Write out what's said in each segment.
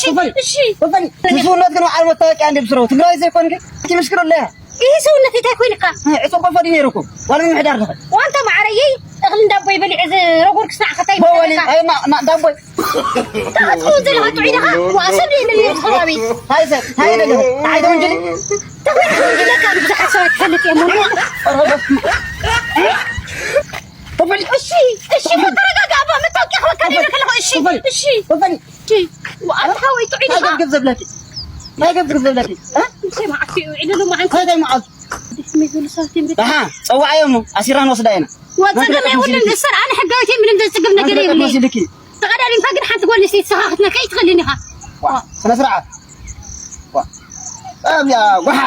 እሺ፣ እሺ። ወፈሪ፣ ንስውነት ግን በዓል መታወቂያ እንደ ብስረው ትግራይ ዘይኮንክ ትምስክር ኣለያ። ይህ ሰውነት እንታይ ኮይንካ? ዕጹብ ቆፎ ድዩ ነይሩኩም? ዋላ ምምሕዳር ዲኹም? ዋንታ ማዕረየይ፣ እኽሊ እንዳቦይ በሊዐ ዝረጎር ክስናዕ ከታይ በወሊ፣ በለካ። ኣይ፣ ማ-፣ ማ-፣ እንዳቦይ። ተቐጥሩ ዘለኻ ጥዑይ ዲኻ? ዋ፣ ሰብ የለን እዩ እቲ ከባቢ። ሃይ ሰብ፣ ሃይ ደለ፣ ሃይ ተወንጀሊ። ተኾይንካ ወንጀለካ ብዙሓት ሰባት ይፈልጥ እዮም። ወፈሪ። እሺ፣ እሺ፣ ተረጋጋ፣ ኣባ፣ መታወቂያ ክወካ ነይረ ከለኹ፣ እሺ፣ ወፈሪ። እሺ። ወፈሪ። እሺ፣ ወኣንታ ሓወይ ጥዑይ ዲኻ? ገብ ዘብለኪ። ናይ ገብ ዘብለኪ። እ? እንታይ መዓት እዩ? ዒለሉ መዓት። እንታይ መዓት? ደሓ፣ ጸዋዓዮም፣ ኣሲራ ንወስዳ ኢና። ወጸገም የብሉን። እሰር፣ ኣነ ሕጋዊት እየ፣ ምንም ዘጽግም ነገር የብለይ። መሲልኪ። ተቐዳዲምካ ግን ሓንቲ ጓል ኣንስተይቲ ሰኻኽትና ከይትኽእልን ኢኻ። ዋ፣ ስነ ስርዓት። ዋ። ኣብያ፣ ጓሓ።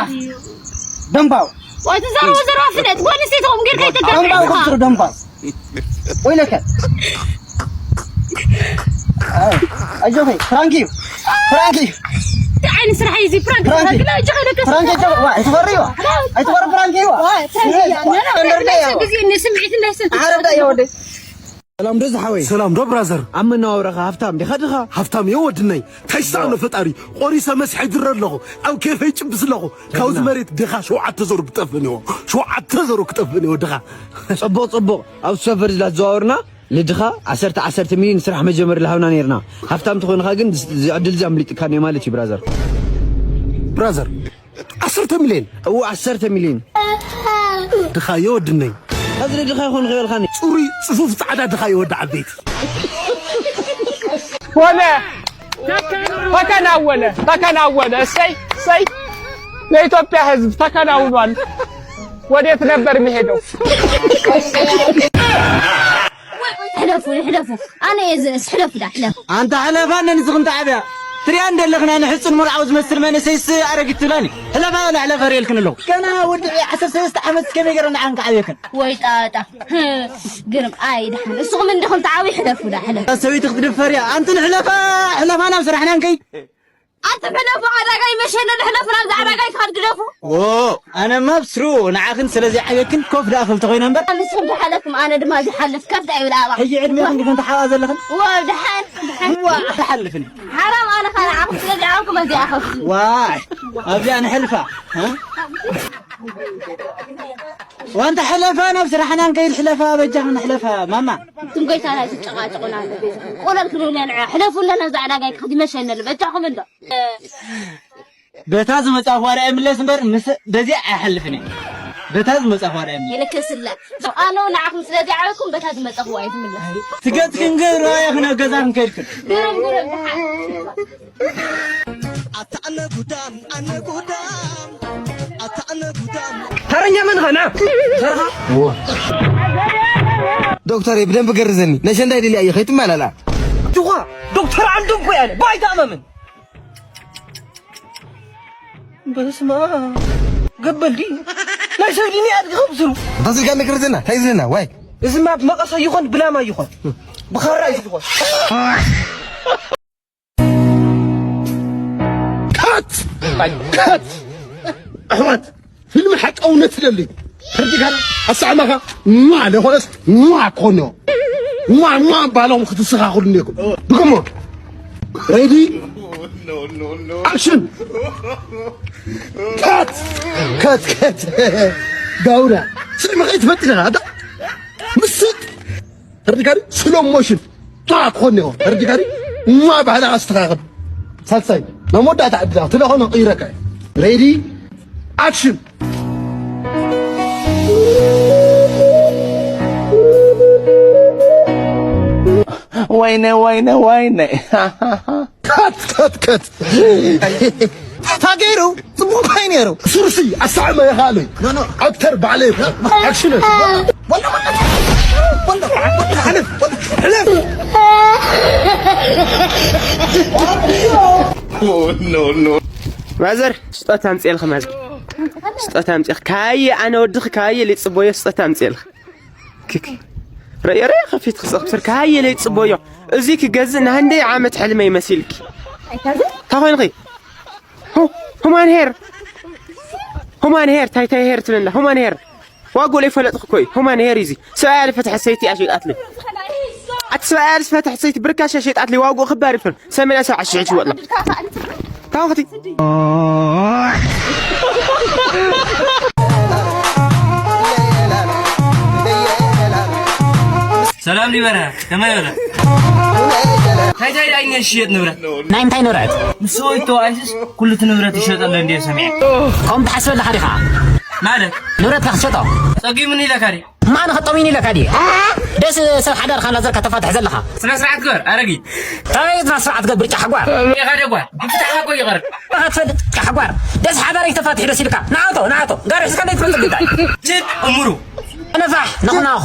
ደምባው። ዋ፣ ትዛረቦ ዘረባ ፍለጥ። ጓል ኣንስተይቲ ከምኡ ጌርካ ኣይተጋግዕ ደምባው ኢኻ። ከብስሩ ደምባው። ወይለከ። ኣይ፣ ኣጆኺ፣ ፕራንክ እዩ። ፕራንክ እዩ። እንታይ ዓይነት ስራሕ እዩ እዚ? ፕራንክ ፕራንክ እዩ። ስራሕ ግን ኣጆኺ ደቀስ ፕራንክ እዩ። ዋ፣ ኣይትፈርዩ። ኣይትፈር ፕራንክ እዩ። ዋ፣ ፕራንክ እዩ። ኖ፣ ኖ፣ እንዳይሰብ ግዜ ንስምዒት እንዳይሰብ ዓረብ ዳ ይወደይ። ሰላም ዶ ዝሓወይ? ሰላም ዶ ብራዘር? ኣብ መነባብሮኻ ሃብታም ዲኻ ድኻ? ሃብታም እየ ወድነይ። እንታይ ይስኣኖ ፈጣሪ? ቆሪሰ መስሐ ይድረ ኣለኹ። ኣብ ኬፈይ ይጭብስ ኣለኹ። ካብዚ ጀግና። መሬት ድኻ ሸውዓተ ዘሩ ክጠፍእን እዮ። ሸውዓተ ዘሩ ክጠፍእን እዮ ድኻ። ጽቡቕ፣ ጽቡቕ። ኣብ ሰፈር ዝላ ተዘዋወርና ልድኻ ዓሰርተ፣ ዓሰርተ ሚልዮን ስራሕ መጀመር ልሃብና ነይርና። ሃብታም ተኾይንኻ ግን ዝ-፣ እዚ ዕድል እዚ ኣምሊጥካን እዮ ማለት እዩ ብራዘር። ብራዘር፣ ዓሰርተ ሚልዮን? እዎ፣ ዓሰርተ ሚልዮን። ድኻ እዮ ወድነይ። ኸዚ ልድኻ ይኾን ከይበልካኒ? ጽሩይ ጽፉፍ ጻዕዳ ድኻ እዮ ወዲ ዓበይቲ። ኮነ፣ ተከናወነ፣ ተከናወነ። እሰይ፣ እሰይ። የኢትዮጵያ ህዝብ ተከናውኗል። ወዴት ነበር የሚሄደው? ሕለፉ፣ ሕለፉ። ኣነ እየ ዝእስ፣ ሕለፉ ዳ፣ ሕለፉ። ኣንታ ሕለፋ፣ ነንስኽን ተዓብያ። ትሪኣ እንደለኽና ንሕጹን መርዓዊ ዝመስል መንእሰይስ ኣረጊት ትብላኒ። ሕለፋ ወላ ሕለፈ ርእየልክን ኣለኹ። ገና ወዲ ዓሰርተ ሰለስተ ዓመት ከመይ ገይረ ንዓን ክዓብየክን? ወይ ጣጣ። ግርም፣ ኣይ፣ ደሓን። እስኹም እንዲኹም ተዓብዩ፣ ሕለፉ ዳ፣ ሕለፉ። ሰበይቲ ክትድፈር እያ። ኣንትን ሕለፋ፣ ሕለፋ ናብ ስራሕና ንከይድ። ኣንተ ሕለፉ፣ ዕዳጋ ይመሸና፣ ንሕለፉ፣ ናብዛ ዕዳጋ ይትኸድ ግደፉ። ዎ፣ ኣነማ ብስሩ ንዓኽን ስለ ዘይዓብየክን ኮፍ ደኣ ክብል ተኾይነ እምበር። ንስኹም ተሓለፍኩም፣ ኣነ ድማ ዝሓልፍ ከብቲ ኣይብል ኣባ። ሕጂ ዕድሜኽን ዲኽን ተሓዋ ዘለኽን? ዎ፣ ደሓን፣ ደሓን። ዋ፣ ተሓልፍን። ሓራም ኣነ ኸኣ ንዓኹም ስለ ዝዓብኩም እዚኣ ከብቲ። ዋይ፣ ኣብዚኣ ንሕልፋ፣ እ? ዋንታ ሕለፋ፣ ናብ ስራሕና ንከይድ ሕለፋ፣ በጃኽን ሕለፋ፣ ማማ። እቱም ጎይታና ትጨቃጨቁና ኣሎ። ቆለል ክንብል ንዐ። ሕለፉ ኣለና፣ እዛ ዕዳጋ ይትኸድ ይመሸና ኣሎ። በጃኹም እንዶ። በታ ዝመጻኹ ዋላ እምለስ እምበር፣ ምስ በዚኣ ኣይሓልፍን እየ። በታ ዝመጻኹ ዋላ እምለስ። የለከስላ። ኣነ ንዓኹም ስለ ዝዓበኩም፣ በታ ዝመጻኹ ኣይትምለስ። ትገጽ ክንገር፣ ራያ ክነ ገዛ ክንከይድክን። ግርም፣ ግርም፣ ደሓን። ኣታ ኣነ ጉዳም፣ ኣነ ጉዳም፣ ኣታ ኣነ ጉዳም። ተረኛ መን ኸና? ዶክተር፣ ብደንብ ገርዘኒ። ነሸንዳይ ደልያ እየ፣ ከይትመላላ። ጅኻ፣ ዶክተር ዓንዱ እኮ ያለ፣ ባይታ መምን። በስመ ኣብ። ገበል ድዩ? ናይ ሰብ ድንያ ኣድጊ ከብስሩ። እንታይ ዝልካ መግረዘና? እንታይ ዝልና? ዋይ። እዚ ማ ብመቐሰ ይኾን፣ ብላማ ይኾን? ብኻራ እዩ ዝኾን። ካት! ካት! ኣሕዋት፣ ፊልም ሓቂ እውነት ይደሊ። ሕርዲካ ኣሳዕማኻ ሟ ለኾነስ ሟ ክኾኖ። ሟ ሟ ባሎም ክትስኻኽሉ እኒኩም። ድግሞ። ሬዲ? ኣክሽን! ካት! ካት፣ ካት! ጋውዳ! ስልሚ ከይትፈጥር ኢኻ፣ ኣታ? ምስጥ! ተረዲካኒ? ስሎ ሞሽን ጣ ክኾን እኒኦ። ተረዲካኒ? እማ ባህላ ኣስተኻኽል። ሳልሳይ፣ ናብ መወዳእታ ዕድላ፣ ትለኾኖ ቀይረካ። ሬዲ? ኣክሽን! ወይነ፣ ወይነ፣ ወይነ። ከት፣ ከት፣ ከት። ታገይሩ፣ ጽቡቕ እንታይ ነይሩ? ሱርሲ፣ ኣሳዕመ የኻሉይ። ኖ፣ ኖ። ኣክተር ባዕለይ። ኣክሽን። ወላ፣ ወላ፣ ወላ፣ ወላ፣ ሕለፍ፣ ወላ፣ ሕለፍ። ኖ፣ ኖ። ማዘር፣ ስጦታ ኣምጽኤልኺ ማዘር። ስጦታ ኣምጽኤልኺ። ካየ ኣነ ወድኺ ካየ ልጽቦዮ ስጦታ ኣምጽኤልኺ። ክክ። ረየ፣ ረየ፣ ከፊት ክሰብ ስር ካየ ልጽቦዮ። እዚ ክገዝእ ናህንደይ ዓመት ሕልመይ መሲልኪ። እንታይ ኮይንኺ? ሁ-፣ ሁማን ሄር። ሁማን ሄር፣ ታይ ታይ ሄር ትብልና? ሁማን ሄር። ዋጎ ለይ ፈለጥኩ እኮ እዩ። ሁማን ሄር እዩ እዚ። ሰብኣይ ኣለ ፈትሐ ሰይቲ ኣሽቃትለ። ኣቲ ሰብኣይ ኣልስ ፈትሕ ሰይቲ ብርካሽ ሸጣት ሊዋጉ ክባር ይፍር ሰሜን ሰብዓ ሽሕ ሽወጥላ። ታውኽቲ። ሰላም ሊበራ ከመይ በለ? እንታይ እንታይ ዳኛ ሽየጥ ንብረት? ናይ እንታይ ንብረት? ምስ ሰበይቱ ኣይስስ ኩሉ እቲ ንብረት ይሸጠለ እንድየ ሰሚዐ። ከምኡ ትሓስበለኻ ዲኻ? ማለት? ንብረትካ ክትሸጦ? ጸጊሙኒ ኢለካ ድየ? ማን ኸጠሚኒ ኢለካ ድየ? ደስ ሰብ ሓዳር ካብ ናዘርካ ተፋትሕ ዘለኻ። ስነ ስርዓት ግበር ኣረጊት። እንታይ ስነ ስርዓት ገብር ጫሕ ጓር? ኢኻ ደጓ። ብፍትሓ እኮ ይቐርብ። ኢኻ ትፈልጥ ጫሕ ጓር። ደስ ሓዳር ተፋትሕ ደስ ኢልካ። ንኣቶ ንኣቶ ጋር ሒዝካ እንታይ ትፈልጥ ግዳይ? ችድ እምሩ። ነፋሕ ነኹናኹ።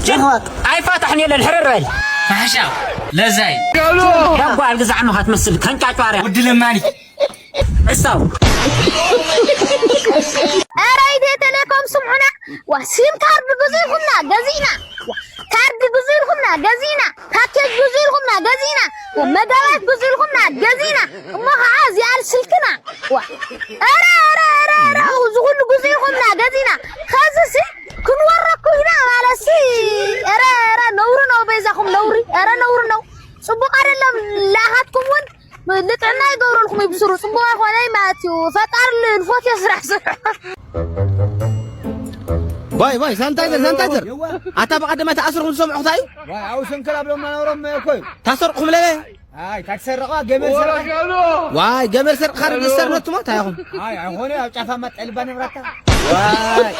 ችድ ኣይፋታሕን የለን ሕርር በል። ፋሕሻ ለዛይ። ደጓ ኣልግዛዕ ኖኻ ትመስል ከንጫጫርያ። ወዲ ለማኒ። ዕሳው። ኧረ ኢትዮ ቴሌኮም ስምዑና። ዋ፣ ሲም ካርድ ግዙ ኢልኩምና ገዚእና። ዋ፣ ካርድ ግዙ ኢልኩምና ገዚእና። ፓኬጅ ግዙ ኢልኩምና ገዚእና። ዋ፣ መጋባይት ግዙ ኢልኩምና ገዚእና። እሞ ኸዓ እዚኣ ስልክና። ዋ፣ ኧረ፣ ኧረ፣ ኧረ፣ ኧረ፣ እዚ ኩሉ ግዙ ኢልኩምና ገዚእና። ኸዚ ሲ ክንወረኩ ኢና ማለት ሲ። ኧረ፣ ኧረ፣ ነውሪ ነው በይዛኹም ነውሪ። ኧረ ነውሪ ነው። ጽቡቕ ኣይደለም። ለኣኻትኩም እውን ልጥዕና ይገብረልኩም እዩ ብስሩ። ጽቡቕ ኣይኮነይ ማለት እዩ። ፈጣሪ ልፎት የስራሕ ስራሕ። ባይ ባይ ሳንታይዘር ሳንታይዘር ኣታ ብቐደመ ተኣስርኩም ዝሰምዑ እንታይ እዩ? ኣብኡ ስንክል ኣብሎም መኖሮም እኮ እዩ። ታሰርቁም ለበ ኣይ ታክሰርቃ ገመድ ሰርቃ ዋይ ገመድ ሰርቃ ርጅስተር ነትሞ እንታይ ኢኹም? ኣይ ኣይኾነ ኣብ ጫፋ ማጠልባ ንብረታ ዋይ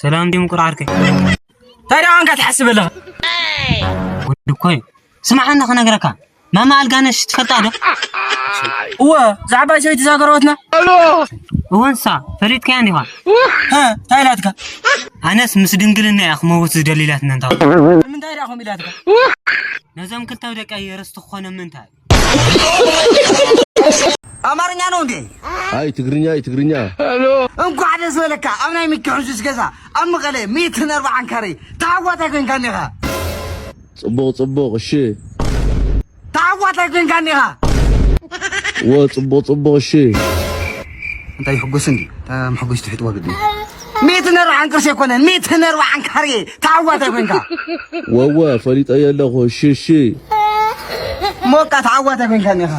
ሰላም ዲምቁር ዓርከይ። እንታይ ደኣ ኮንካ ትሓስብ ኣለኻ? ጉድ እኮ እዩ። ስምዓኒ ክነግረካ። ማማ ኣልጋነሽ ትፈልጣ ዶ? እወ፣ እዛ ዓባይ ሰበይቲ ዝሃገረወትና። እወ ንሳ፣ ፈሊጥካያ እንዲኻ? ሀ፣ እንታይ ኢላትካ? ኣነስ ምስ ድንግልና እያ ክመውት ዝደሊ ኢላትና እንታ። ንምንታይ ደኣ ከምኡ ኢላትካ? ነዞም ክልተ ደቀይ ርስቲ ክኾነ ምንታይ? ኣማርኛ ነው እንዴ? አይ ትግርኛ እዩ ትግርኛ። እንኳዕ ደስ በለካ። ኣብ ናይ ሚኪ ሕሱስ ገዛ ኣብ መቐለ ሚእትን ኣርባዓን ካሬ ተዓዋታይ ኮይንካ እኒኻ። ጽቡቕ ጽቡቕ እሺ። ተዓዋታይ ኮይንካ እኒኻ። ወ ጽቡቕ ጽቡቕ እሺ። እንታይ ይሕጎስ እንዲ? እታ መሕጎስ ትሕጥዋ ግዲ። ሚእትን ኣርባዓን ቅርሺ ኣይኮነን፣ ሚእትን ኣርባዓን ካሬ ተዓዋታይ ኮይንካ። ወወ ፈሊጠዮ ኣለኹ እሺ እሺ። ሞቃ ተዓዋታይ ኮይንካ እኒኻ።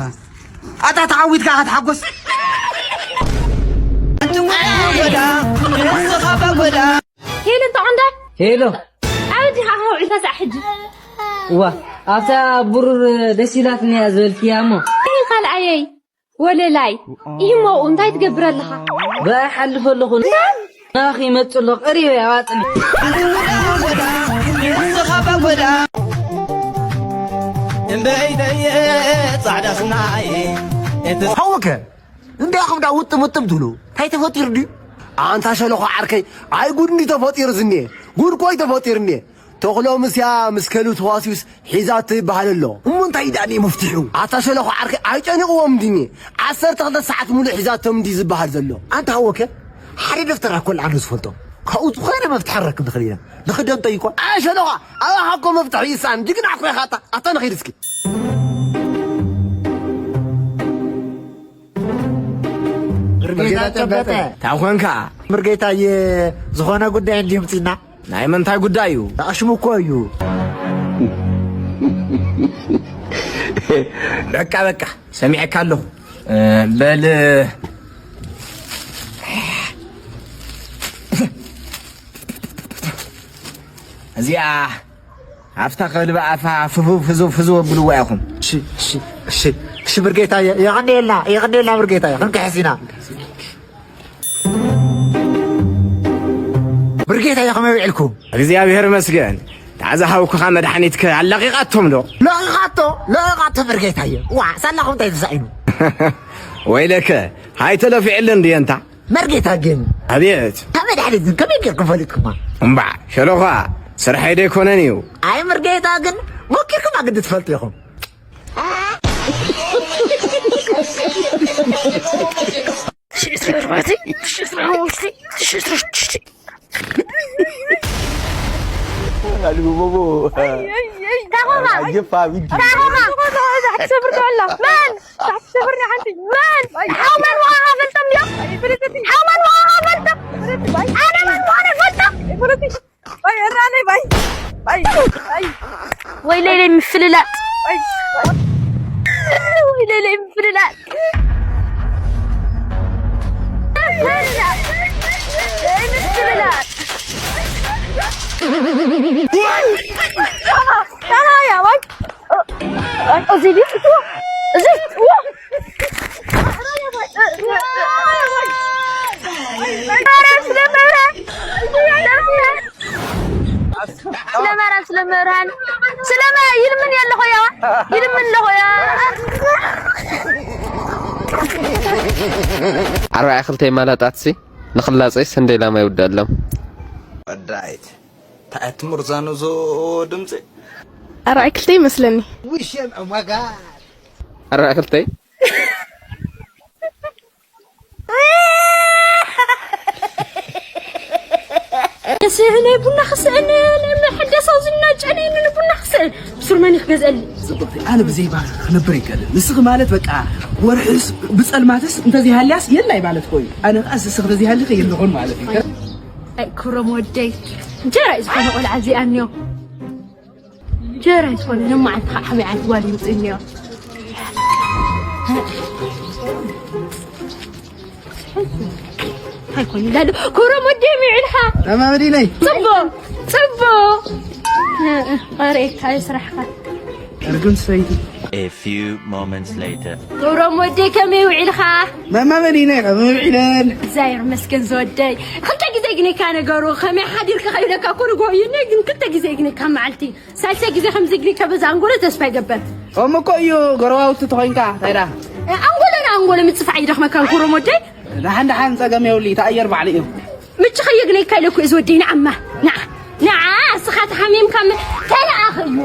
ኣታ ተዓዊትካ ኢኻ ትሓጎስ። ሄሎ ተቆንዳ ሄሎ ኣበይ ዲኻ ከውዒልካ ሳዕ ሕጂ እዋ ኣብታ ብሩር ደስ ኢላትኒ እያ ዝበልክያ እሞ እይ ካልኣየይ ወለላይ ይህሞኡ እንታይ ትገብር ኣለኻ ብኣይ ሓልፍ ኣለኹ ናኺ ይመጽእ ኣሎ ቀሪበ ኣዋጽኒ እምበይተየ ጻዕዳ ስናይ እቲ ሓወከ እንታይ ኢኹም ዳ ውጥም ውጥም ትብሉ እንታይ ተፈጢሩ ድዩ ኣንታ ሸለኾ ዓርከይ ኣይ ጉድ እንዲ ተፈጢሩ ዝኒኤ ጉድ ኮይ ተፈጢሩ እኒኤ ተኽሎ ምስያ ምስ ከልቢ ተዋሲዩስ ሒዛቶ ይበሃል ኣሎ እሞ እንታይ እዩ ደኣ እኒኤ መፍትሒኡ ኣታ ሸለኾ ዓርከይ ኣይጨኒቕዎም እንዲ እኒኤ ዓሰርተ ክልተ ሰዓት ሙሉእ ሒዛቶም እንዲ ዝበሃል ዘሎ ኣንታ ሃወከ ሓደ ደፍተር ኣኮል ኣነ ዝፈልጦ ካብኡ ዝኾነ መፍትሒ ንረክብ ንኽእል ኢና ንኽደም ጠይቆ ኣሸለኻ ኣባኻ እኮ መፍትሒ ይስኣን ጅግና እኮ ኢኻ ኣታ ኣታ ንኸይድ እስኪ ብርጌታ ጨበጠ እንታይ ኮንካ ብርጌታየ ዝኾነ ጉዳይ እንዲዩ ምፅና ናይ ምንታይ ጉዳይ እዩ ኣሽሙ እኮ እዩ በቃ በቃ ሰሚዐካ ኣለኹ በል እዚኣ ኣብታ ከልቢ ኣፋ ፍፉ ፍዙ ፍዙ ኣብልዋ ኢኹም። እሺ እሺ እሺ እሺ ብርጌታ የቐንየልና የቐንየልና ብርጌታ ክንክሕስ ኢና። ብርጌታ ከመይ ውዒልኩም? እግዚኣብሔር ይመስገን። እታ ዝሃብኩኻ መድሓኒትከ ኣለቒቓቶም ዶ? ለቒቓቶ ለቒቓቶ ብርጌታየ። ዋ ሳላኹም እንታይ ተሳኢኑ? ወይለከ ሃይ ተለፊዕለን ድየ እንታ? መርጌታ ግን ኣቤት እታ መድሓኒት ግን ከመይ ጌርኩም ፈሊጥኩማ? እምባዕ ሸሎኻ ስርሐይ ዶ ኣይኮነን እዩ። ኣይ መርጌታ ግን ሞኪርኩማ ግዲ ትፈልጡ ኢኹም። ሰብርኒ ኣላ። መን? ሰብርኒ ሓንቲ። መን? ሓው መን ምዃንካ ፈልጦም ድዮም? ሓው መን ምዃንካ ፈልጦም? ኣነ መን ምዃነ ፈልጦም? ባይ፣ እራነይ፣ ባይ። ባይ፣ ባይ። ወይለይ ለይ ምፍልላጥ። ባይ። ወይለይ ለይ ምፍልላጥ። ለይ ምፍልላጥ። እዚ ቤት እኮ፣ እዚ እኮ። ስለ መብርሃን፣ ስለ መብርሃን፣ ስለ መ-፣ ይልምን ኣለኹ ያ፣ ይልምን ኣለኹ ያ። ኣርባዕያ ክልተ ይማላጣትሲ፣ ንኽላጸይስ እንደ ኢላማ ይውዳለም። ወዳይት፣ ታኣት ሙርዛኑ ዞ ድምጺ። ኣርባዕያ ክልተ ይመስለኒ። ውሸም ኦማጋ። ኣርባዕያ ክልተ። ስእነ ቡና ክስእን፣ መሐደሳው ዝናጨነይን ቡና ክስእን። ብሱር መን ክገዝአልኝ? ጽብቕቲ፣ ኣነ ብዘይ ባኺ ክነብር ኣይክእልን። ንስኺ ማለት በቃ ወርሕስ ብጸልማትስ እንተዘይሃልያስ የላይ ማለት እኮ እዩ። ኣነ ኸኣ ንስኺ ተዘይሃሊኺ የለኹን ማለት እዩ። ኣይ፣ ክብሮም ወደይ፣ እንጀራ እዩ ዝኾነ ቆልዓ እዚኣ እኒኦ። እንጀራ እዩ ዝኾነ፣ ነመዓልቲ ኸዓ ሓሚዓት ጓል ይውፅእ እኒኦ። እንታይ ኮይኑ ዳሉ? ክብሮም ወደይ፣ ሚዕልኻ። ተማመዲነይ። ጽቡቕ፣ ጽቡቕ። ኧረ፣ ካይ ስራሕካ። እርጉም ሰይቲ። A few moments later. ክብሮም ወደይ፣ ከመይ ውዒልኻ? መማመን ኢነ ከመይ ውዒለን? እግዚኣብሔር ይመስገን ዝወደይ። ክልተ ግዜ ግኔካ ነገሩ፣ ከመይ ሓዲርካ ከይብለካ እኮ ንጎሆ እዩ፣ ግን ክልተ ግዜ ግኔካ መዓልቲ። ሳልሳይ ግዜ ከምዚ ግኔካ በዛ ኣንጎሎ ተስፋ ይገበር። እሞ እኮ እዩ፣ ጎረባብቲ ተኾይንካ፣ እንታይ ደኣ? ኣንጎሎ ንኣንጎሎ ምጽፋዕ ይደኽመካ፣ ክብሮም ወደይ። ደሓን ደሓን፣ ጸገም የብሉ፣ ተኣየር ባዕሉ እዩ። ምቺ ኸየግነይካ ኢለ እኮ እየ ዝወደይ። ንዓማ፣ ንዓ፣ ንዓ፣ እስኻ ተሓሚምካ መ-፣ ተለኣኸ እዩ።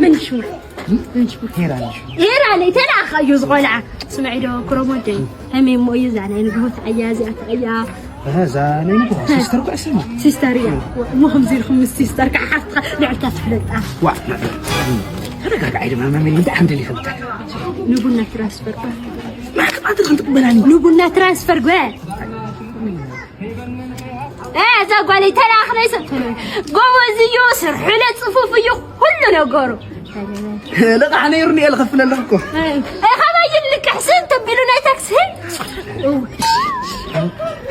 ምን ሽሙ? ምን ሽሙ? ሄራን ሽሙ። ሄራነይ፣ ተለኣኸ እዩ ዝቖልዓ። ስምዒ ዶ፣ ክብሮም ወደይ? ሕሜሞ እዩ እዛ ናይ ንግሆ ተቐያ፣ እዚኣ ተቐያ። እህ፣ እዛ ናይ ንግሆ ሲስተር እኮ እያ ስማ። ሲስተር እያ። እሞ ከምዚ ኢልኩም ምስ ሲስተር ከዓ ሓፍትኻ ልዕልታ ትፍለጣ። ዋ፣ ተረጋግዓ ድማ፣ ማመን፣ እንታይ ሓምደል ይፈልጣ? ንቡና ትራንስፈር ጓል። ማዕቀባት ክንትቅበላኒ። ንቡና ትራንስፈር ጓል። እ፣ እዛ ጓለይ ተላእኽለይ ሰብ ትብል። ጎበዝ እዩ፣ ስርሑ ለጽፉፍ እዩ፣ ኩሉ ነገሩ። ልቓሕ ነይሩኒ እየ ልኸፍለልኽ እኮ። እ፣ እ፣ ካባይ ይልቅሕ ስንት ቢሉ ናይ ታክሲ?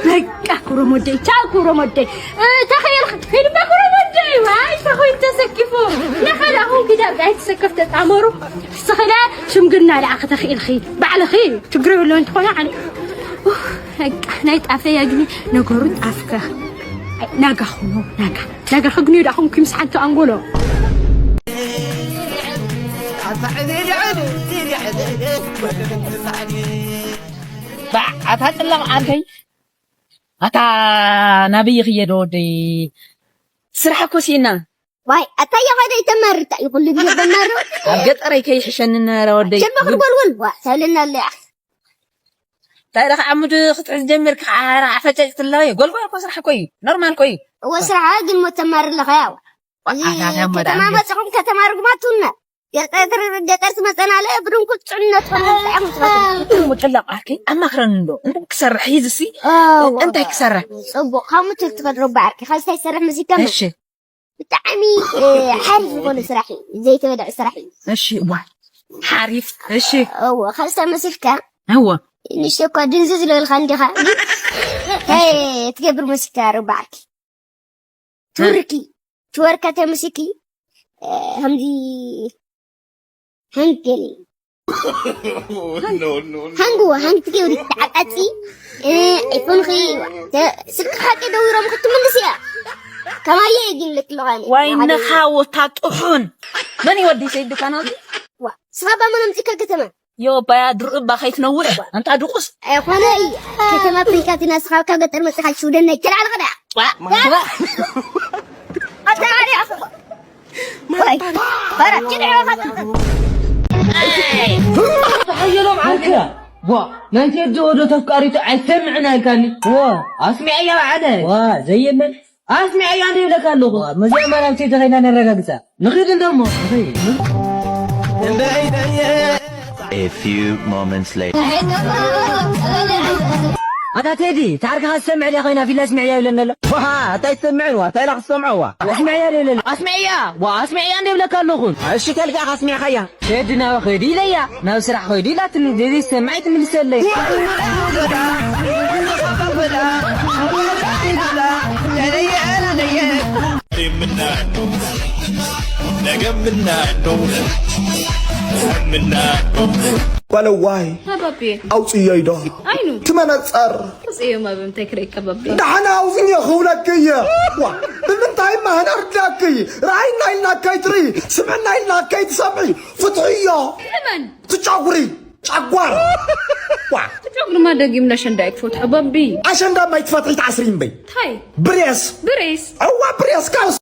በቃ ክብሮም ወደይ፣ ቻው ክብሮም ወደይ። እ፣ ተኸየልክ፣ ሂድባ ክብሮም ወደይ፣ ዋይ፣ ተኾይን ተሰኪፉ። ንኸላ ኹን ኪዳ ብኣይ ተሰከፍ ተጣመሩ። ስኽለ ሽምግልና ደኣ ከተኽኢልኺ፣ ባዕልኺ ችግር የብለውን ትኾና ዓለ። ኡፍ፣ በቃ ናይ ጣፈያ ግን ነገሩ ጣፍከ። ኣይ፣ ናጋ ኹኖ፣ ናጋ። ናጋ ክግንዩ ደኣ ኹንኩ ምስ ሓንቲ ኣንጎሎ። ባዕ፣ ኣታ ጽላም ዓርከይ። ኣታ ናበይ ኽየዶ ወደይ? ስራሕ እኮ ሲና። ዋይ፣ ኣታ ያኸደ ይተማርታ ይኹሉ ግዜ በማሩ። ኣብ ገጠረይ ከይሕሸኒ ነበረ ወደይ። ሸምበ ክትጎልጎል፣ ዋ፣ ሰብለና ኣለያ። እንታይ ደኣ ዓሙድ ክትሕዝ ጀሚርካ፣ ሓራ ኣፈጨጭ ትለኸ? ጎልጎል እኮ ስራሕ እኮ እዩ። ኖርማል እኮ እዩ። እወ፣ ስራሕ ግን ሞ ተማሪ ኣለኸ ያው። ዋ፣ እዚ ኣታ ተማሪ። ከተማ መጽኹም ከተማ ርጉማት ትሁንና። ገጠር፣ ገጠር ትመጸና ኣለ፣ ብድንኩል ጥዕነት ኾነ ብጣዕሚ ትፈትሑ። እሞ ተላቕ ዓርከይ፣ ኣማኽረኒ እንዶ። እንታይ ክሰርሕ? ሂዝሲ? ኣዎ። እንታይ ክሰርሕ? ጽቡቕ፣ ካብ ምትል ትኸድ ረባ ዓርከይ፣ ካብ እንታይ ትሰርሕ መሲልካ? እሺ። ብጣዕሚ፣ እ፣ ሓሪፍ ዝኾነ ስራሕ እዩ። ዘይተበልዐ ስራሕ እዩ። እሺ፣ ዋ። ሓሪፍ። እሺ። እዎ፣ ካብ እንታይ መሲልካ? እዎ። ንእሽቶ እኳ ድንዝዝ ዝበልካ እንዲኻ። እንታይ ትገብር መሲልካ ረባ ዓርከይ? እ። ትወርኪ፣ ትወርካ ተምስኪ፣ እ፣ ከምዚ ሃንግ ገለ። No, no, no. ሃንግዎ፣ ሃንግ ትገብሪ፣ ትዓቃጺ፣ እ፣ ኣይፎንኺ፣ ተ-፣ ስልክኻ ቀደዊሮም ክትምልስ እያ። ከማየ ግን ልክልኻኒ። ዋይ፣ ንኻ ወታ ጥሑን። መን ይወዲ ሰይድ ካናዚ? ዋ፣ ስኻ ባመኖም ጽካ ከተማ። ዮ ባያ ድርእ ባኸይት ነውሕ። ኣንታ ድቁስ። ኣይኾነ እዩ። ከተማ ኣፍሪካ ቲና ስኻ ካብ ገጠር መጽኻ ሽውደን ናይ ተላዕለ ኸዳ። ዋ። ኣታ ዓሊ ኣኹ። ሓየሎም ዓርከያ፣ ዋ፣ ናይ ቴዲ ወዶ ተፍቃሪቱ ኣይሰምዕን ኣልካኒ። ዋ፣ ኣስሚዐያ ባዕለ። ዋ፣ ዘየመን። ኣስሚዐያ እንደ ይብለካ ኣለኹ። ዋ፣ መዚኣ ማርያም ቴዲ ኸይና ነረጋግጻ። ንኺድ እንደሞ። ንኺድ። A few moments later. ኣታ ቴዲ ታርካ ክትሰምዕ ድያ ኮይና ፊልም ኣስምዕያ ይብለኒ ኣሎ። ዋሃ እንታይ ትሰምዕንዋ እንታይ ኢላ ክትሰምዐዋ ኣስምዕያ ድየ ይብለኒ ኣስምዕያ ዋ ኣስምዕያ እንደ ይብለካ ኣለኹ። እሺ ተልካ ካስሚዕኻያ ቴዲ ናብ ኸይዱ ኢለያ ናብ ስራሕ ኸይዱ ኢላትኒ ደዚ ሰማይ ትምልሰለይ። ጓለዋይ ባቢ ኣውፅዮ ኢዶ ኣይኑ ትመነፀር ጽዮም ኣብ እንታይ ክርእየካ ባቢ ደሓን ኣውዝኝ ክብለክ እየ ዋ ብምንታይ ማህን ኣርዳክ ረኣይና ኢልና ከይትርኢ ስምዕና ኢልና ከይትሰምዒ ፍትሒ እዮ ንመን ትጨጉሪ ጨጓር ዋ ትጨጉሪ ማ ደጊም ነሸንዳ ይክፈት ባቢ ኣሸንዳ ማይ ትፈትሒ ትዓስሪ እምበይ ታይ ብሬስ ብሬስ እዋ ብሬስ ካውስ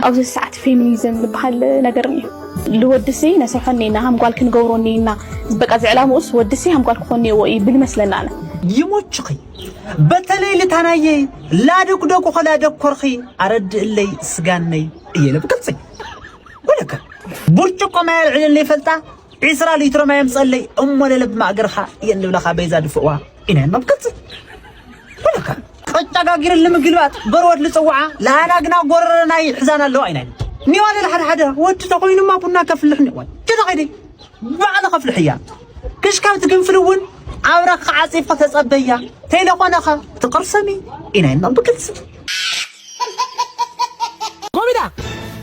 ኣብዚ ሰዓት ፌሚኒዝም ዝበሃል ነገር እኒኦ ልወድሲ ነስርሖ እኒና ሃም ጓል ክንገብሮ እኒና በቃ ዝዕላምኡስ ወድሲ ሃም ጓል ክኾን እኒዎ እዩ ብል ይመስለና ኣነ ይሞችኺ በተለይ ልታናየ ላደጉደጉ ኸላደኮርኺ ኣረድእለይ ስጋነይ እየ ለብቅልፅይ ወለከ ብርጭቆ ማይ ኣልዕልለይ ፈልጣ ዒስራ ሊትሮ ማይ ኣምፀለይ እሞ ለለብ ማእገርኻ እየ ንብለኻ በይዛ ድፍእዋ ኢና ዮም መብቅልፅይ ወለከ ቀጫጋጊርን ንምግልባጥ በርወት ልፅውዓ ለኣና ግና ጎረረናይ ሕዛን ኣለዋ ኢና ኒዋ ለለ ሓደ ሓደ ወዲ ተኾይኑማ ቡና ከፍልሕ ኒዋ ጀተኸይደይ ባዕልኻ ኣፍልሕያ። ክሽካብ ትግንፍል እውን ኣብረኻ ዓፂፍኻ ተፀበያ። ተይለኾነኸ ትቕርሰሚ ኢና ኢልና ብግልፂ። ጎሚዳ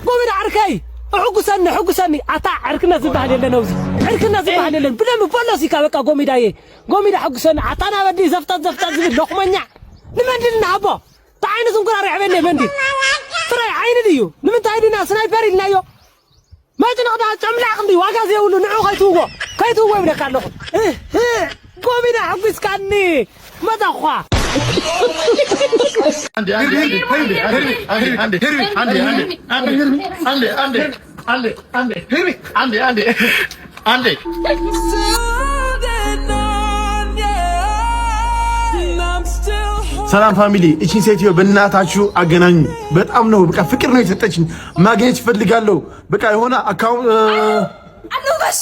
ጎሚዳ ዓርከይ እሕጉሰኒ ሕጉሰኒ ኣታ ዕርክነት ዝበሃል የለን ኣብዚ ዕርክነት ዝበሃል የለን ብደንቢ በሎስ ኢካ በቃ ጎሚዳየ ጎሚዳ ሕጉሰኒ ኣታ ናበዲ ዘፍጠጥ ዘፍጠጥ ዝብል ሎኽመኛ ንመንድል ንሃቦ ተዓይኑ ዝንጉራር የዕበለ መንድል ጥራይ ዓይኒ ድዩ ንምንታይ ድና ስናይፐር ኢልናዮ መጭንቕታ ጨምላቕ እንዲ ዋጋ ዘይብሉ ንዑ ከይትውዎ ከይትውዎ ይብለካ ኣለኹ። እህ፣ ጎሚዳ ሕጒስካኒ መታኳ። ሰላም ፋሚሊ፣ እቺን ሴትዮ በእናታችሁ አገናኙ። በጣም ነው በቃ ፍቅር ነው የሰጠችኝ። ማግኘት እፈልጋለሁ። በቃ የሆነ አካውንት አለው ጋሼ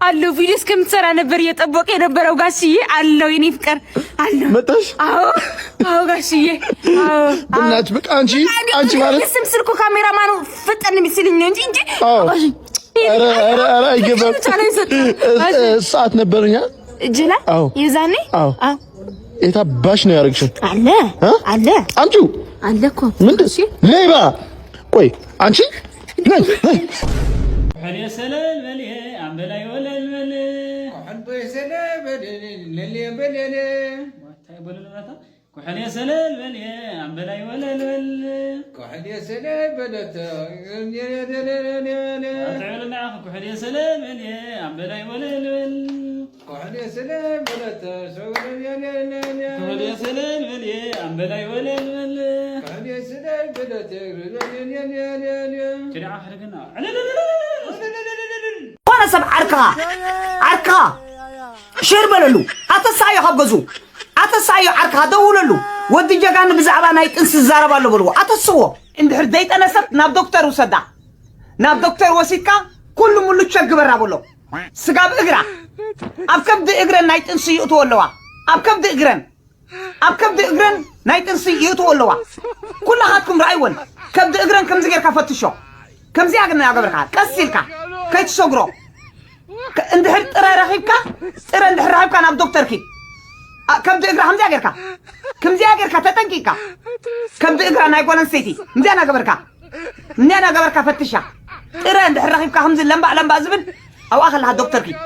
አለው። ቪዲዮ እስከምትሰራ ነበር እየጠበቀ የነበረው ጋሽዬ። አለው የኔ ፍቅር አለው። መጣሽ? አዎ አዎ ጋሽዬ አዎ። በእናትሽ በቃ አንቺ አንቺ ማለት ስም ስልኩ ካሜራ ማኑ ፍጠን የሚስልኝ ነው እንጂ እንጂ አዎ። ኧረ ኧረ ኧረ አይገባም። ብቻ ነው የሰጠው። ሰዓት ነበረኛ። እጅ ላይ አዎ። የዛኔ አዎ። አዎ የታባሽ ነው ያደረግሽው? አለ እ? አለ አምጪው። አለ እኮ ምንድን ሌባ? ቆይ አንቺ ነይ ነይ። ሕልየ ሰለል በልየ ኣምበላይ ወለል በል። እንታይ በለለታ? ኩሕልየ ሰለል በልየ ኣምበላይ ወለል በል። ኩሕልየ ሰለል በለተ። ኣትዕብልና ኢኻ ኩሕልየ ሰለል በልየ ኣምበላይ ወለል በል። ኩሕልየ ሰለል በለተ። ኩሕልየ ሰለል በልየ ኣምበላይ ወለል በል። ኩሕልየ ሰለል በለተ። ጭድዓ ሕርግና። ዝኾነ ሰብ ዓርክኻ ዓርክኻ ሸር በለሉ ኣተሳዮ ካብ ገዝኡ ኣተሳዮ ዓርክኻ ደውለሉ ወዲ ጀጋኑ ብዛዕባ ናይ ጥንሲ ዝዛረብ ኣሎ በልዎ ኣተስዎ እንድሕር ዘይጠነሰት ናብ ዶክተር ውሰዳ ናብ ዶክተር ወሲድካ ኩሉ ሙሉ ቸክ ግበራ በሎ ስጋብ እግራ ኣብ ከብዲ እግረን ናይ ጥንሲ ይእትዎ ኣለዋ ኣብ ከብዲ እግረን ኣብ ከብዲ እግረን ናይ ጥንሲ ይእትዎ ኣለዋ። ኩላኻትኩም ረኣይወን። ከብዲ እግረን ከምዚ ጌርካ ፈትሾ። ከምዚኣ ግን እናገበርካ ቀስ ኢልካ ከይትሰግሮ። ከ- እንድሕር ጥረ ረኺብካ ጥረ እንድሕር ረኺብካ ናብ ዶክተር ኪድ። ኣ- ከብዲ እግራ ከምዚኣ ጌርካ ከምዚኣ ጌርካ ተጠንቂቅካ ከብዲ እግራ ናይ ጓል ኣንስተይቲ ከምዚኣ እናገበርካ እንዲያ እናገበርካ ፈትሻ። ጥረ እንድሕር ረኺብካ ከምዚ ለምባእ ለምባእ ዝብል ኣብኣ ከለኻ ዶክተር ኪድ።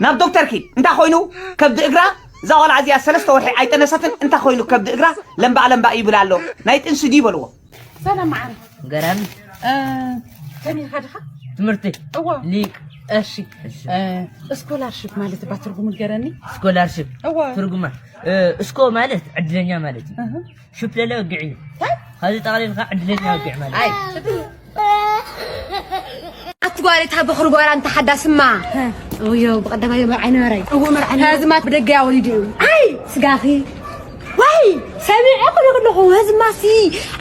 ናብ ዶክተር ኪድ እንታይ ኮይኑ ከብዲ እግራ እዛ ቆልዓ እዚኣ ሰለስተ ወርሒ ኣይጠነሰትን እንታይ ኮይኑ ከብዲ እግራ ለምባእ ለምባእ ይብል ኣሎ ናይ ጥንሲ ድዩ በልዎ ሰላም ማዓረ ገራሚ ከመይ ኢኻ ድኻ ትምህርቲ እዋ ሊቅ እሺ ስኮላርሽፕ ማለት እባ ትርጉሙ ንገረኒ ስኮላርሽፕ እዋ ትርጉማ እስኮ ማለት ዕድለኛ ማለት እዩ ሽፕለለ ወግዕ እዩ። ኸዚ ጠቕሊልካ ዕድለኛ ወግዕ ማለት እዩ። ኣቲ ጓል እታ በኽሪ ጓል ኣንታ ሓዳስማ እዮ ብቐዳማዮ መርዓይ ነበረ እዎ መርዓይ ነበረ። ኸዚ ማት ብደገ እያ ወሊዱ እዩ ኣይ ስጋኺ ዋይ ሰሚዐ ክሉ ክለኹ ህዝማሲ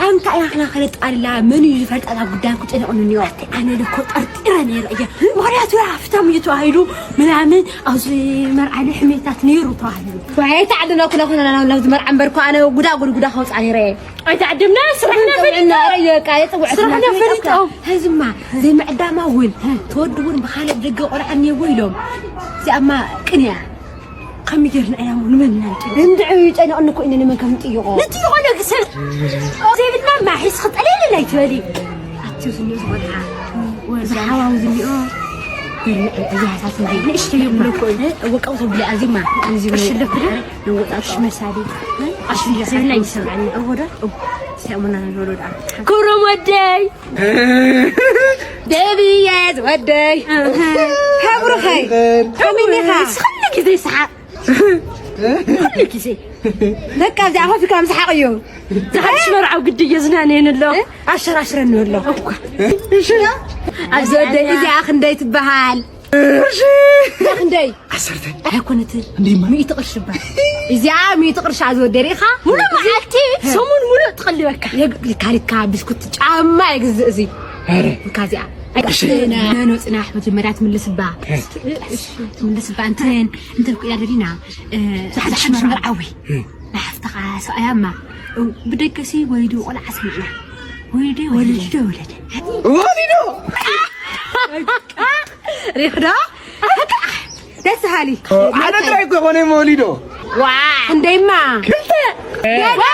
ኣንታ ኢና ክና ከለጣልላ መን እዩ ዝፈልጣ እዛ ጉዳይ ክጨነቕኑ እኒኦ። ኣነ እኮ ጠርጢረ ነይረ እየ። ምኽንያቱ ሃፍታም እዩ ተባሂሉ ምናምን ኣብዚ መርዓ ናይ ሕሜታት ነይሩ ተባሂሉ። ዋይ ተዓድና ኩና ኩና ናብዚ መርዓ እምበር እኮ ኣነ ጉዳ ጉድ ጉዳ ከውፃ ነይረ እየ። ኣይተዓደምና ስራሕና ፈሊጥና። ስራሕና ፈሊጦም። ህዝማ ዘይምዕዳማ እውን ተወዲ እውን ብኻልእ ደገ ቆልዓ እኒአዎ ኢሎም እዚኣማ ቅንያ ከመይ ጌርና ኢና እሞ ንመን ኢና ንጥይቖ? እንድዒ ጨኒቑኒ እኮ ኢና ንመን ከም ንጥይቖ። ንጥይቖ ነገር ሰብ ዘይብልና እማ ሒዝኺ ጠለለለ ኣይትበሊ። ኣቲ ዝኒኦ ዝቆልዓ ዝሓዋው ዝኒኦ በልዕ እዚ ሃሳስ እንዲ ንእሽተይ ይብሎ እኮ እዩ። እወቃው ተብሊ ኣዚማ እዚ ቅርሺ ኣለኩ ዶ? ነወጣሽ መሳሊ። ቅርሺ ዘይብላ ይሰምዓኒ። እወ ዶ? እወ። ሲያሙና ንበሎ ደኣ። ክብሮም ወደይ። ደብየ ዝወደይ። ሃብሩኸይ። ከመይ ኢኻ? ኩሉ ግዜ ሰሓቕ። ኩሉ ግዜ። በቃ እዚኣ ኮፊ ካብ ሰሓቕ እዩ። ዝሓድሽ መርዓው ግዲ እየ ዝናነየን ኣሎ። ኣሸራሽረኒ ኣሎ። ኣብዚ ወደይ እዚኣ ክንደይ ትበሃል? እዚኣ ክንደይ? ዓሰርተ። ኣይኮነትን። እንዴማ? ሚእቲ ቅርሺ እባ። እዚኣ ሚእቲ ቅርሺ ኣብ ዝወደደ ኢኻ? ሙሉእ መዓልቲ፣ ሰሙን ሙሉእ ትቐልበካ። የግ-፣ ልካ ልካ ብስኩት ጫማ ይግዝእ እዚ። ኧረ። እንካ እዚኣ። እሺ። ና፣ ና፣ ና፣ ጽናሕ መጀመርያ ትምልስ እባ። እሺ። ትምልስ እባ። እንትን፣ እንትን ኩያ ደሊና፣ እ፣ ዛሕዛሕ መርዓዊ። ንሓፍትኻ ሰብኣያማ። ብደገሲ ወሊዱ ቆልዓ ሰሚዕና። ወሊዱ ወሊዱ ወለደ። ወሊዱ! ሪኽ ዶ? ደስ በሃሊ። ሓደ ጥራይ እኮ ኮነ መወሊዶ። ዋ! እንደይማ። ክልተ! ዋ!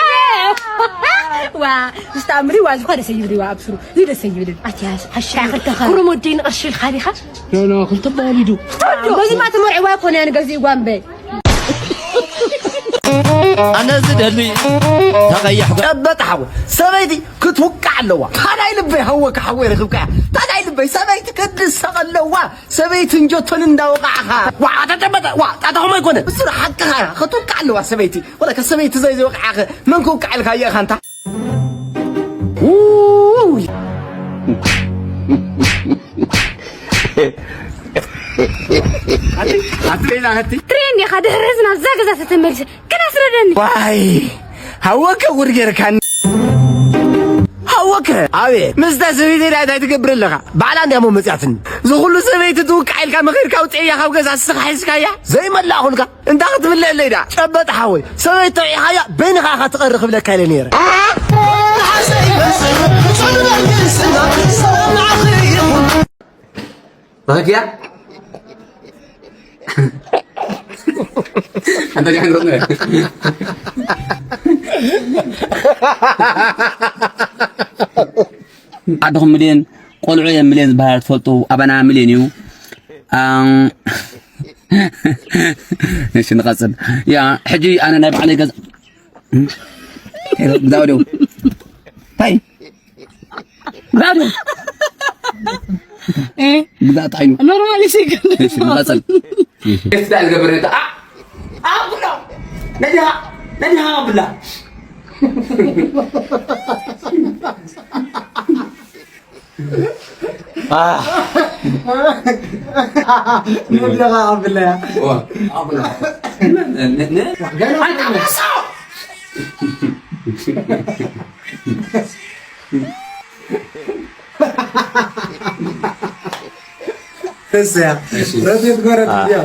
ዋ! ዝተኣምሪ ዋ፣ ዝኾነ ደስ ይብል ዋ፣ ኣብስሩ። እዚ ደስ ይብል። ኣትያስ፣ ሓሻ ክልተ ኸ? ኩሩም ወደይ ንቕርሺ ኢልካ ዲኻ? ኖ፣ ኖ፣ ክልተ መወሊዱ። በዚማ ተመርዕዋ ይኮነ ንገዚእ ጓምበ። ኣነ ዝደሊ ተቐይሕ ጨበጥ ሓው ሰበይቲ ክትውቃዕ ኣለዋ። ታዳይ ልበይ ሃወካ ሓወይ ረኽብካ። ታዳይ ልበይ ሰበይቲ ክትድሰቕ ኣለዋ። ሰበይቲ እንጆቶን እንዳወቃዕኻ። ዋ፣ ተጨበጠ። ዋ፣ ጣጣኹም ኣይኮነ። ብስሩ ሓቅኻ ክትውቃዕ ኣለዋ ሰበይቲ። ወላ ከሰበይቲ ዘይ ዘይወቃዕኸ መን ክውቃዕ ኢልካ እየ ኻንታ? ውይ! ኣቲ፣ ኣቲ ቤዛ፣ ኣቲ። ትሬን ኢኻ ድሕሪ ህዝና እዛ ገዛ ተተመልሰ። ግን ኣስረደኒ። ዋይ! ሃወከ ጉድ ጌርካኒ። ሃወከ፣ ኣቤት። ምስታ ሰበይቲ ዳይ እንታይ ትገብር ኣለኻ? ባዕላ እንድያ እሞ መጽያትኒ። እዚ ኩሉ ሰበይቲ ትውቃዕ ኢልካ መኺርካ ውጽእያ ካብ ገዛ ንስኻ ሒዝካያ? ዘይመላእኹልካ። እንታ ክትብልዕለይ ደኣ ጨበጥ ሓወይ፣ ሰበይቲ ተውዒኻያ በይንኻ ኢኻ ትቐሪ ክብለካ ኢለ ነይረ። ረኪያ? ኣንተ ጃን ሮነ። ዓድኹም ምልዮን፣ ቆልዑ እዮም ምልዮን ዝበሃል ትፈልጡ፣ ኣባና ምልዮን እዩ። ኣም፣ እሺ፣ ንቐጽል። ያ፣ ሕጂ ኣነ ናይ ባዕለይ ገዛ፣ ሄሎ፣ ግዛው ደው። ታይ? ግዛው ደው። እ? ግዛው ታይ ነው? ኖርማል እሺ፣ ግን እሺ፣ ንቐጽል። እሺ። እስቲ ኣልገብር ነታ። ኣ፣ ኣብላ። ነዲሃ፣ ነዲሃ ብላ። ንብለኻ ኣብለያ። ዋ፣ ኣብላ። ነ-፣ ነ-፣ ገና ኣይተሓሳው። እሰያ። እሺ። ረድኤት ጎረድ አ። እያ።